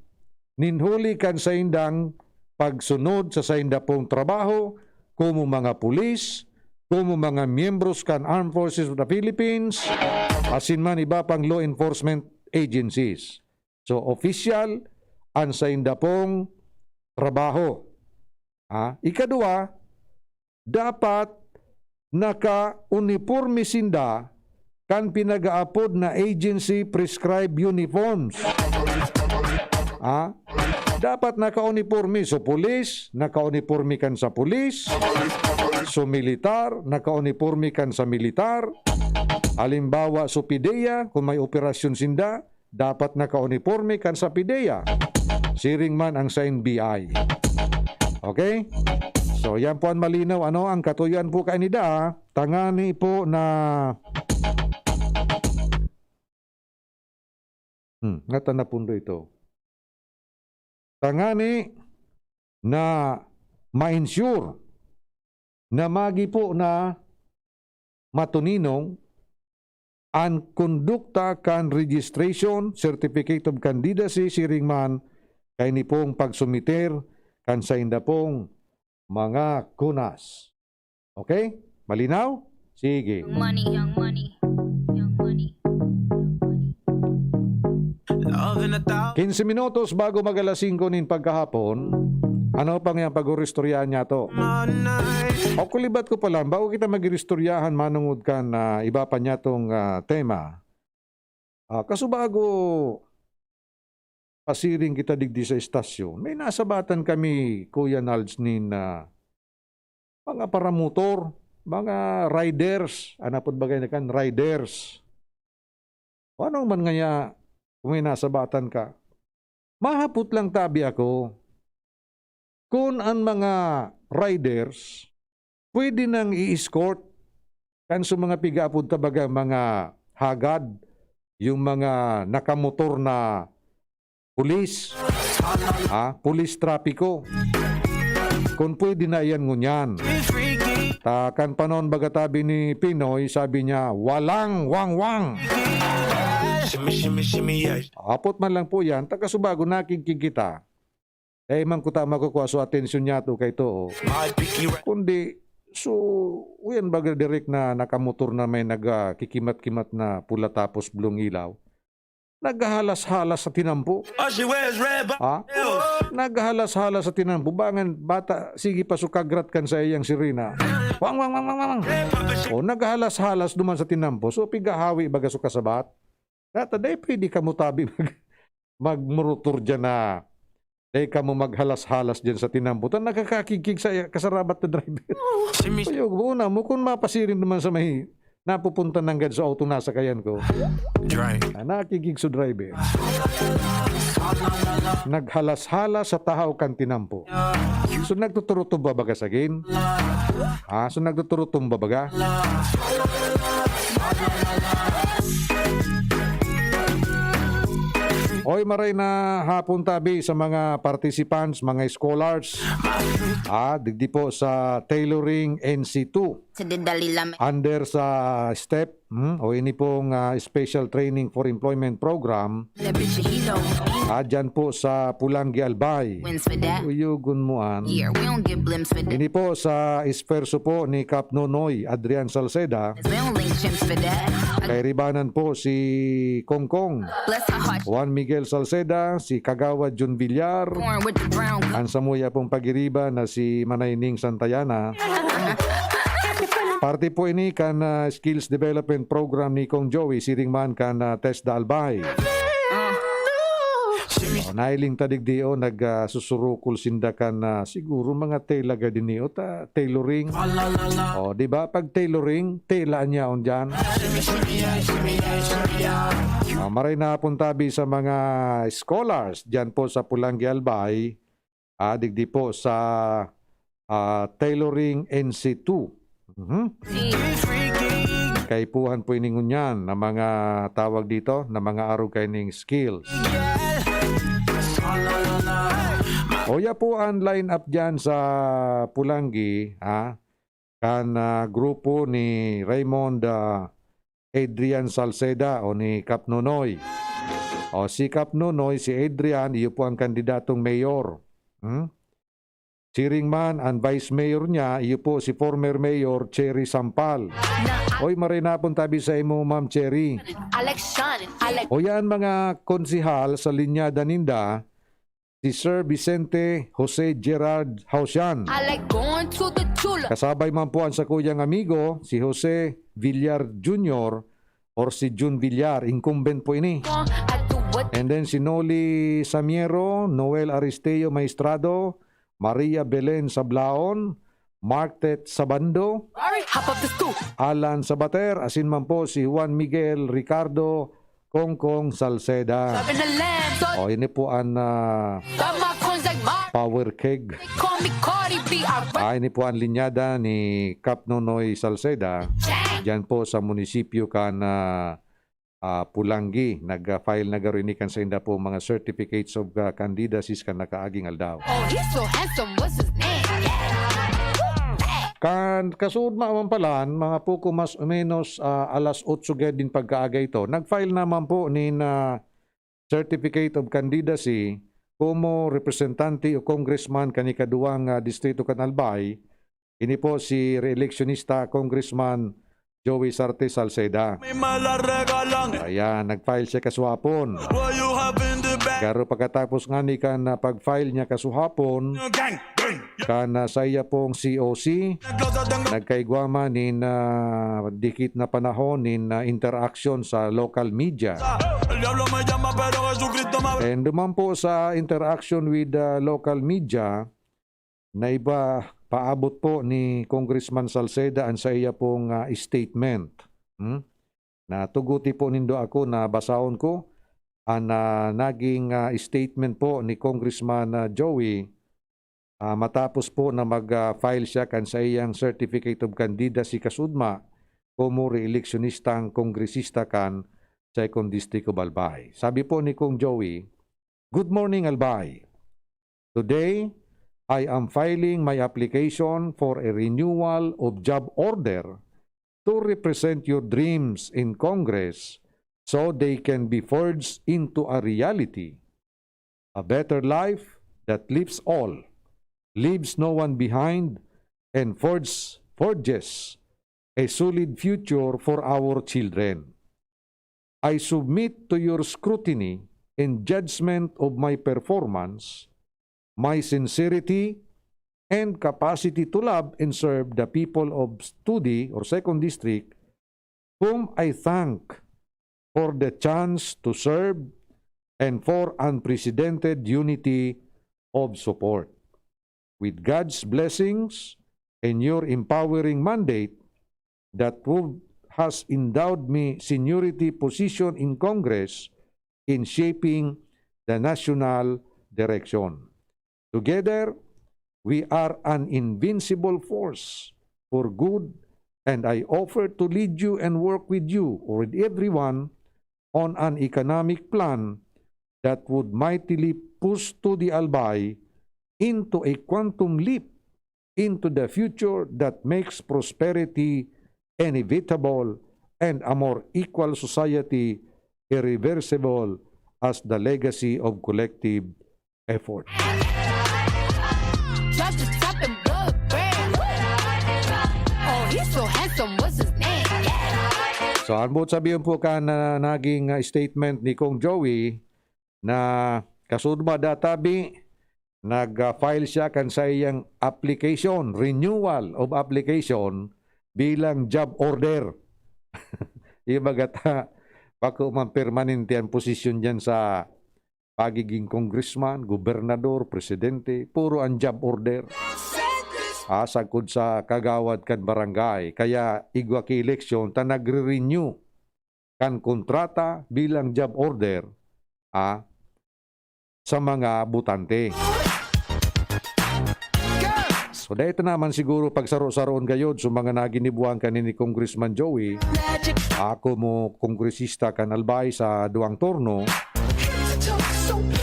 nin huli kan saindang pagsunod sa sainda pong trabaho, komo mga pulis, komo mga miyembros kan Armed Forces of the Philippines, asin man iba pang law enforcement agencies. So, opisyal an sainda pong trabaho. Ha? Ikadua, dapat naka-uniporme sinda kan pinag-aapod na agency prescribed uniforms. Ha? Dapat naka-uniporme. So, pulis, naka-uniporme kan sa pulis. So, militar, naka-uniporme kan sa militar. Halimbawa, so, PDEA, kung may operasyon sinda, dapat naka-uniporme kan sa PDEA. Siring man ang sa N B I. Okay? So, yan po ang malinaw. Ano ang katuyoan po kainida? Tangani po na, hmm, ngata na pundo ito. Tangani na ma-ensure na magi po na matuninong an kondukta kan registration, certificate of candidacy, siring man kaini pong pagsumiter kan sainda pong mga kunas. Okay? Malinaw? Sige. Young Money, Young Money, Young Money, Young Money. Love in a thou- Quince minutos bago mag alas singko nin pagkahapon, ano pa nga pag-uristoryahan niya to? Money. O kulibat ko pa lang, bago kita mag-iristoryahan manungod kan, ah, iba pa niya tong, ah, tema. Ah, kasubago pasiring kita digdi sa estasyon, may nasabatan kami, Kuya Nalds, nin, ah, mga paramotor, mga riders, an apod bagay na kan, riders. O ano man ngaya, kung may nasabatan ka, mahapot lang tabi ako, kun an mga riders pwede nang i-escort kan sa mga pigaapod ta baga mga hagad, yung mga nakamotor na pulis, ha, pulis trapiko. Kung pwede na yan ngunyan. Ta kan panahon baga tabi ni Pinoy, sabi niya, "Walang wangwang." Shimmy, shimmy, shimmy, yeah. Apot man lang po yan, taga Subago, nakigkig kita. Dai man kuta makukua so atensyon niya to kay too. My picky ra- Kundi, so, uyan baga direk na nakamotor na may nag, ah, kikimat-kimat na pula tapos blong ilaw. Naghahalas-halas sa tinampo. All she wears red bo- Ha? Naghahalas-halas sa tinampo. Bangan, bata, sige pa so kagrat kan sa iyang sirena. Wang, wang, wang, wang, wang. O, naghahalas-halas duman sa tinampo. So, pigahawi baga so kasabat. Data, dai pwede kamo tabi mag-, magmurutor dyan na dai kamo maghalas-halas dyan sa tinampo. Ta nakakakigkig sa kasarabat na driver. Simi- Kuyog, una mo, kung mapasiring naman sa may napupunta nanggad sa auto na sakayan ko. Drink. Ah, nakikig sa driver. Naghalas-halas sa tahaw kan tinampo. So, nagtuturutumba baga sagin? Ah, so, nagtuturutumba baga? Oy, maray na hapon tabi sa mga participants, mga scholars. Ah, digdi po sa Tailoring N C two. Sa dedali lam- Under sa step, hmm? O ini pong, ah, Special Training for Employment Program. Leverage your hero. Ah, dyan po sa Pulangi, Albay. Wins for that. Uyugon mo an. Yeah, we don't give blimps for that. Ini po sa esfuerso po ni Kap Nonoy Adrian Salceda. We don't link chimps for that. Kairibanan po si Kongkong. Bless her heart. Juan Miguel Salceda, si Kagawad Jun Villar. Born with the brown gun. An samuya pong pagiriba na si Manay Ning Santayana. Parte po ini kan, ah, Skills Development Program ni Kong Joey, siring man kan, ah, TESDA Albay. O, nailing ta digdi, o, nag, ah, susurukol sinda kan, ah, siguro mga tela gad ini, o, ta-, tailoring. O, di ba? Pag tailoring, tela an yaon dyan. Ah, maray na hapon tabi sa mga scholars dyan po sa Pulangi, Albay. Ah, digdi po sa, ah, Tailoring N C two. Mhm. Kaipuhan po ini ngunyan na mga tawag dito, na mga arog kaining skills. Oya po an line-up dyan sa Pulangi, ha? Kan, ah, grupo ni Raymond, ah, Adrian Salceda o ni Kap Nonoy. O, si Kap Nonoy, si Adrian, iyo po ang kandidatong mayor. Hmm? Siring man, ang vice mayor niya, iyo po si former mayor Cherry Sampal. Oy, maray na hapon tabi sa imo, Ma'am Cherry. Alex Sean, Alex. O yan, mga konsehal sa linyada ninda, si Sir Vicente Jose Gerard Hausian. I like going to the Tula. Kasabay man po ang sakuyang amigo, si Jose Villar Junior or si Jun Villar, incumbent po ini. I do what And then si Noli Samiero, Noel Aristeo Maestrado, Maria Belen Sablaon, Martet Sabando, Hop up the stoop. Alan Sabater, asin man po si Juan Miguel Ricardo Kongkong Salceda. Sabi na lang, so O, ini po ang, ah, tama kong zagma. Power keg. They call me Cardi B, I rap. Ah, ini po ang linyada ni Kap Nonoy Salceda. Check. Diyan po sa munisipyo kan, ah, ah, Pulangi. Nag-file na garo ini kan sainda po mga certificates of, ah, candidacies kan nakaaging aldaw. Oh, he's so handsome. What's his name? Yeah. An kasuodma man palan, mga poko mas o menos, ah, alas otso gayod nin pagkaaga ito, nag-file naman po nin, ah, Certificate of Candidacy komo representante o congressman kan ikaduwang, ah, distrito kan Albay. Ini po si reeleksyonista Congressman Joey Sarte Salceda. May malarega lang. Ayan, nag-file siya kasuhapon. What you have in the bag? Garo pagkatapos ngani kan, ah, pag-file niya kasuhapon, Gang, gang. Kan, ah, saiya pong C O C, nagkaigwa man nin, ah, dikit na panahon nin, ah, interaction sa local media. El diablo me llama, pero Jesucristo me abre. And duman po sa interaction with, ah, local media, naiba, paabot po ni Congressman Salceda an saiya pong, ah, statement. Hmm? Natuguti po nindo ako na basahon ko an, ah, naging, ah, statement po ni Congressman, ah, Joey, ah, matapos po na mag, ah, file siya kan saiyang Certificate of Candidacy kasuodma komo reeleksyonistang kongresista kan Second District of Albay. Sabi po ni Kong Joey, "Good morning, Albay. Today, I am filing my application for a renewal of job order to represent your dreams in Congress so they can be forged into a reality. A better life that lifts all, leaves no one behind, and forges, forges a solid future for our children. I submit to your scrutiny and judgment of my performance, my sincerity, and capacity to love and serve the people of Studi or Second District, whom I thank for the chance to serve and for unprecedented unity of support. With God's blessings and your empowering mandate that would, has endowed me seniority position in Congress in shaping the national direction. Together, we are an invincible force for good, and I offer to lead you and work with you or with everyone on an economic plan that would mightily push Studi Albay into a quantum leap into the future that makes prosperity inevitable and a more equal society irreversible as the legacy of collective effort." Drop the top and blow it brand. Oh, he's so handsome, what's his name? Yeah. So, an boot sabihon po kan, ah, naging, ah, statement ni Kong Joey na kasuodma da tabi, nag-file siya kan saiyang application, renewal of application bilang job order. Yung baga ta, bako man permanente an posisyon diyan sa pagiging congressman, gobernador, presidente, puro an job order. Ah, sagkod sa kagawad kan barangay. Kaya igwa ki eleksyon ta nagre-renew kan kontrata bilang job order, ah, sa mga botante. So, dai ta naman siguro pagsaro-saroon gayod sa mga naginibuhan kanini Congressman Joey. Ako mo kongresista kan Albay sa duwang turno.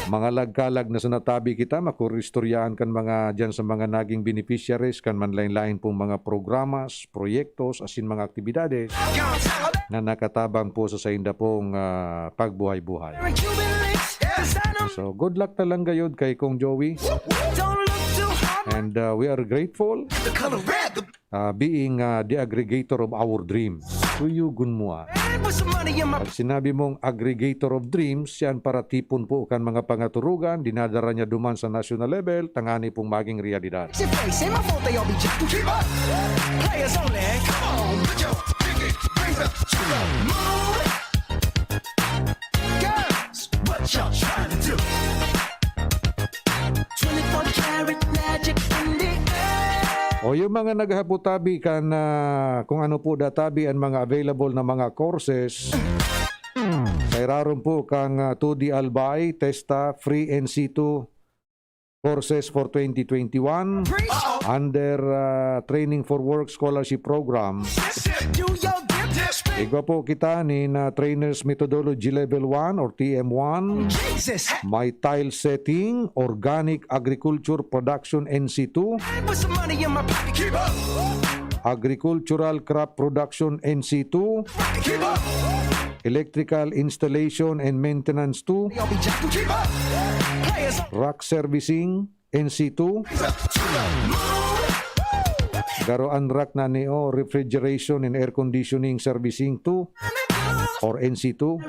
Mga lagkalag na sa natabi kita, makuristoryahan kan mga, diyan sa mga naging beneficiaries kan manlain-lain pong mga programas, proyektos, asin mga aktibidades na nakatabang po sa sainda pong, ah, pagbuhay-buhay. So, good luck na lang gayod kay Kong Joey. And, uh, we are grateful, uh, being, uh, the aggregator of our dreams. Tuyugon mo, ah. Pag sinabi mong aggregator of dreams, siya an paratipon po kan mga pangaturugan, dinadara niya duman sa national level, tangani pong maging realidad. Si Face, say my fault, they all be jacking. Keep up! Players only. Come on, put your pinky rings up to the moon. Girls, what y'all trying to do? Twenty-four karat magic in the air. O, yung mga naghahapot tabi kan, ah, kung ano po databi ang mga available na mga courses, sa irarom po kang, ah, Studi Albay, TESTA, Free N C two courses for twenty twenty-one, under, ah, Training for Work Scholarship Program. Do your dip. Igwa po kita nin, ah, Trainer's Methodology Level one or T M one. Jesus! May tile setting, organic agriculture production N C two, Put some money in my pocket, keep up. Agricultural crop production N C two, Keep up. Electrical installation and maintenance two, Yo, be just keep up. Players, rack servicing N C two, raise up to the moon. Garo an rack na ni, oh, refrigeration and air conditioning servicing two or N C two.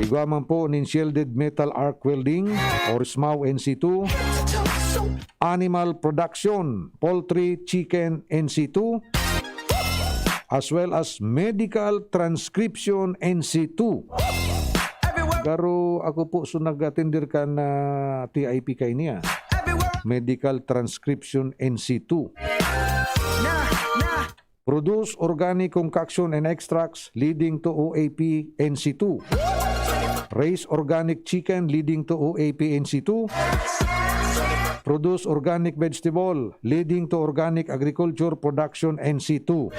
Igwa man po nin shielded metal arc welding or SMAW N C two. Animal production, poultry, chicken, N C two, as well as medical transcription N C two. Garo ako po so nag-atender kan, ah, T I P kaini, ah. Medical transcription N C two. Produce organic concoction and extracts leading to O A P N C two. Raise organic chicken leading to O A P N C two. Produce organic vegetable leading to organic agriculture production N C two.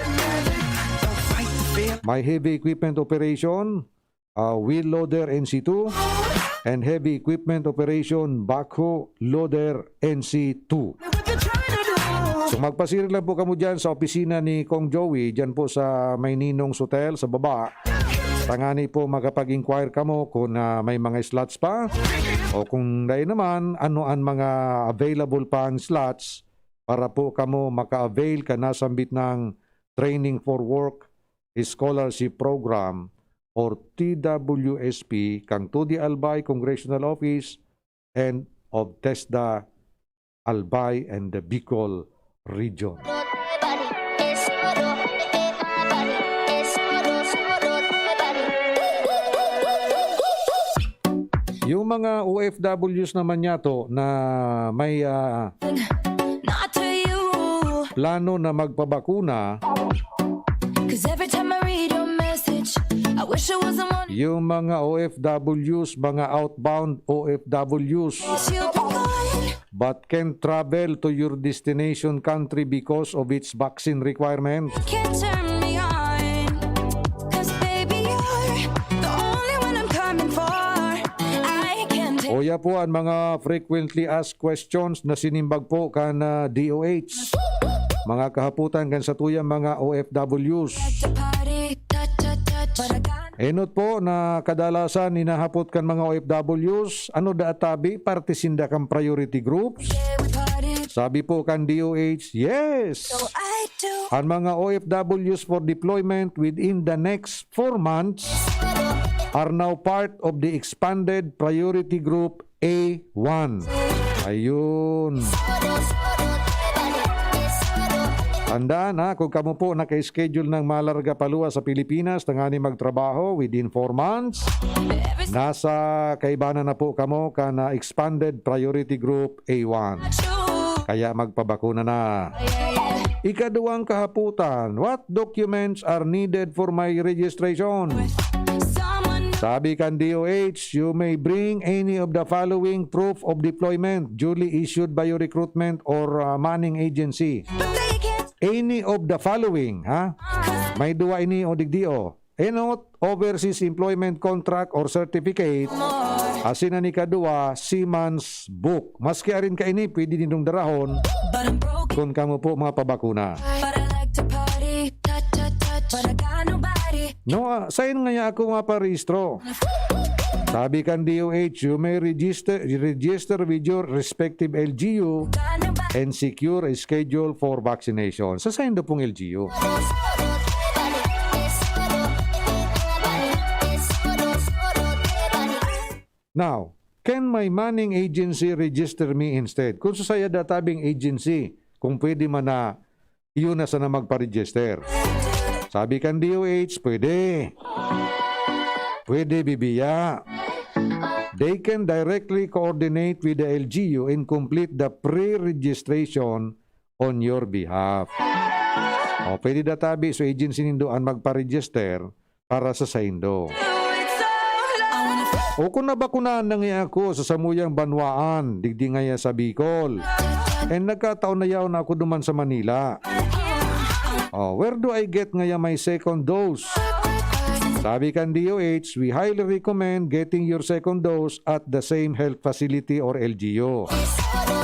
My heavy equipment operation, uh, wheel loader N C two, and heavy equipment operation backhoe loader N C two. So, magpasiring lang po kamo dyan sa opisina ni Kong Joey, dyan po sa may Ninong's Hotel sa baba. Tangani po makapag-inquire kamo kung, ah, may mga slots pa o kung dai naman, ano ang mga available pang slots para po kamo maka-avail kan nasambit na Training for Work Scholarship Program or T W S P kan Tody Albay Congressional Office and of TESDA Albay and the Bicol Region. Yung mga O F Ws naman niyato na may, ah, Not to you. Plano na magpabakuna, 'Cause every time I read your message, I wish I wasn't one. Yung mga O F Ws, mga outbound O F Ws, Yes, you'll be gone. But can't travel to your destination country because of its vaccine requirement. Can't turn me on. 'Cause baby, you're the only one I'm coming for. I can't take. O ya po ang mga frequently asked questions na sinimbag po kan, ah, D O H. Mga kahapotan kan satuyang mga O F Ws. Enot po na kadalasan hinahapot kan mga O F Ws, ano daa tabi, parte sinda kan priority groups? Sabi po kan D O H, yes! An mga O F Ws for deployment within the next four months are now part of the expanded priority group A one. Ayun. Tandaan, ha, kung kamo po naka-schedule ng malarga pa luwas sa Pilipinas, tangani magtrabaho within four months, nasa kaibanan na po kamo kan expanded priority group A one. Kaya magpabakuna na. Ikaduwang kahapotan, what documents are needed for my registration? Sabi kan D O H, you may bring any of the following proof of deployment duly issued by your recruitment or, uh, manning agency. Any of the following, ha? May duwa ini o digdi, o. Enot, overseas employment contract or certificate, asin an ikaduwa, seaman's book. Maski arin kaini, pwede nindong darahon kun kamo po mga pabakuna. No, ah, sain ngaya ako maparehistro? Sabi kan D O H, you may register, register with your respective L G U and secure a schedule for vaccination. Sa saindo pong L G U. Now, can my manning agency register me instead? Kung sa saya databing agency, kung pwede man na, iyo na sana magpa-register. Sabi kan D O H, pwede. Pwede, bibiya. They can directly coordinate with the L G U and complete the pre-registration on your behalf. O, pwede databi, so agency nindo an magpa-register para sa saindo. O kung nabakunahan na ngaya ako sa samuyang banwaan, digdi ngaya sa Bicol. And nagkataon na yaon na ako duman sa Manila. O, where do I get ngaya my second dose? Sabi kan D O H, "We highly recommend getting your second dose at the same health facility or L G U."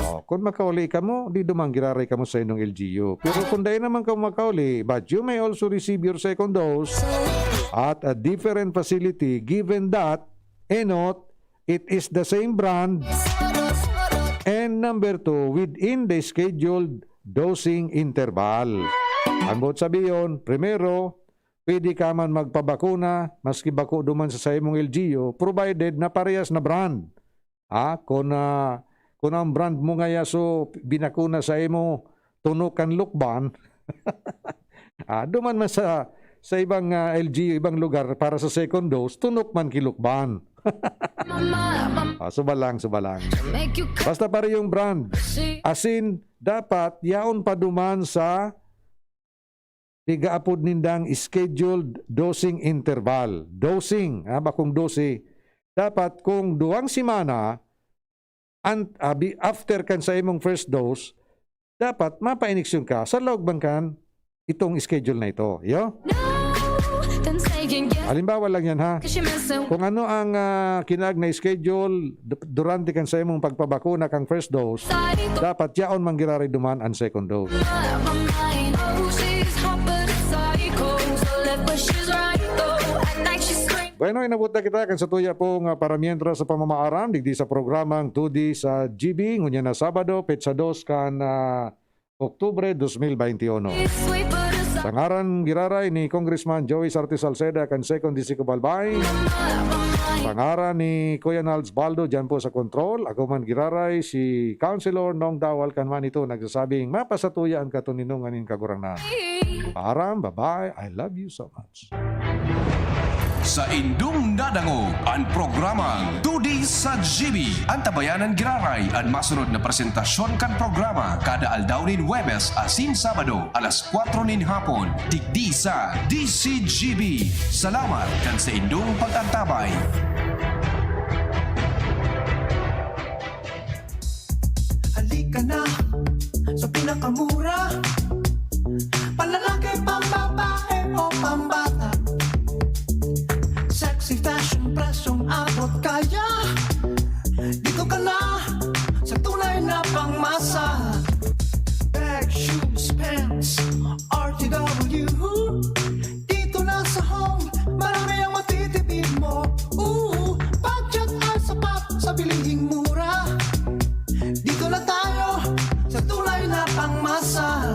Oh, kung makauli kamo, di duman giraray kamo sa inong L G U. Pero kung dai naman kamo makauli, but you may also receive your second dose at a different facility, given that, enot, it is the same brand, and number two, within the scheduled dosing interval. Ang buot sabihon, primero, pwede ka man magpabakuna, maski bako duman sa saimong L G U, provided na parehas na brand. Ah, kung, ah, kung ang brand mo ngaya so binakuna sa imo, tunok kan Lukban, ah, duman man sa, sa ibang, ah, L G U, ibang lugar para sa second dose, tunok man ki Lukban. Ah, suba lang, suba lang. Basta parehong brand. Asin, dapat yaon pa duman sa pigaapod nindang scheduled dosing interval. Dosing, ha, bakong dose. Dapat kung duwang semana, an-, abi-, after kan sa imong first dose, dapat mapa-ineksyon ka sa laog man kan itong schedule na ito. Yo? Halimbawa lang yan, ha? Kung ano ang, ah, kinaag na schedule du-, durante kan sa imong pagpabakuna kang first dose, dapat yaon man giraray duman ang second dose. Bueno, inabot na kita kan sa tuya pong, ah, para mientras sa pamamaaram, digdi sa programang Two D sa G B, ngunyan na Sabado, petsa dos kan, ah, Oktubre dos mil baynti uno. Sa ngaran giraray ni Congressman Joey Sarte Salceda kan Second Distrito Albay, sa ngaran ni Kuya Nalds Baldo dyan po sa control, ako man giraray si Councilor Nong Dawal kan Manito nagsasabing, "Mapasatuya ang katoninongan nin Kagurangnan." Paaram, bye-bye, I love you so much. Sa indong nadangog an programang Two D sa G B. Antabayanan giraray an masunod na presentasyon kan programa kada aldaw nin Huwebes asin Sabado, alas kwatro nin hapon, digdi sa D C G B. Salamat kan sa indong pag-antabay. Halika na sa pinakamura, panlalaki, pambabae o pambata. Sexy fashion, presyong abot kaya. Dito ka na sa tunay na pangmasa. Bag, shoes, pants, R T W. Dito na sa Home, marami ang matitipid mo. Oo, budget ay sapat sa bilhing mura. Dito na tayo sa tunay na pangmasa.